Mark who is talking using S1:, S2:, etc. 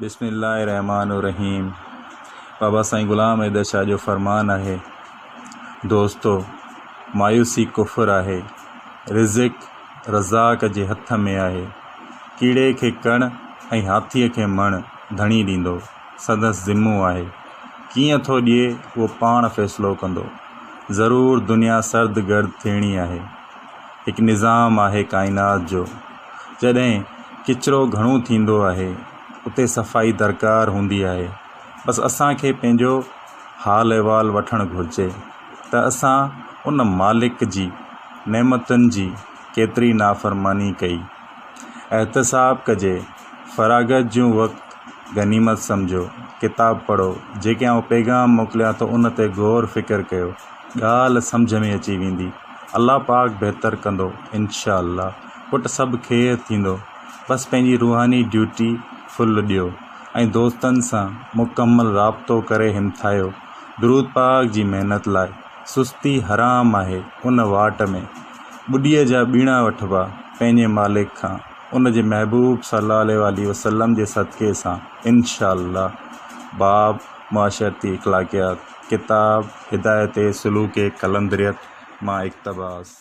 S1: بسم الله الرحمٰن الرحيم بابا سائين غلام حيدر شاهه جو فرمان آهي، دوستو! مايوسي ڪفر آهي، رزق رزاق جي هٿ ۾ آهي، ڪيڙي کي ڪڻ ۽ هاٿيء کي مڻ ڌڻي ڏيندو، سندس ذمو آهي، ڪيئن ٿو ڏئي اهو پاڻ فيصلو ڪندو. ضرور دنيا سرد گرد ٿيڻي آهي. هڪ نظام آهي ڪائنات جو، جڏهن ڪچرو گهڻو ٿيندو آهي، اتي صفائي درڪار هوندي آهي. بس اسان کي پنهنجو حال احوال وٺڻ گهرجي ته اسان ان مالڪ جي نعمتن جي ڪيتري نافرماني ڪئي. احتساب ڪجي، فراغت جون وقت غنيمت سمجهو، ڪتاب پڙهو، جيڪي آئون پيغام موڪليان ٿو ان تي غور فڪر ڪيو. ڳالهه سمجهه ۾ اچي ويندي. الله پاڪ بهتر ڪندو انشاء الله. پٽ سڀ خير ٿيندو. بس پنهنجي روحاني ڊيوٽي فل ڏيو ۽ دوستن سان مڪمل رابطو ڪري همٿايو. درود پاڪ جي محنت لاء سستي حرام آهي ان واٽ ۾ ٻڏيء جا ٻيڻا وٺبا پنهنجي مالڪ کان ان جي محبوب صلي الله عليه واٰله وسلم جي صدقي سان انشاء الله. باب معاشرتي اخلاقيات. ڪتاب هدايت سلوڪ قلندريت مان اقتباس.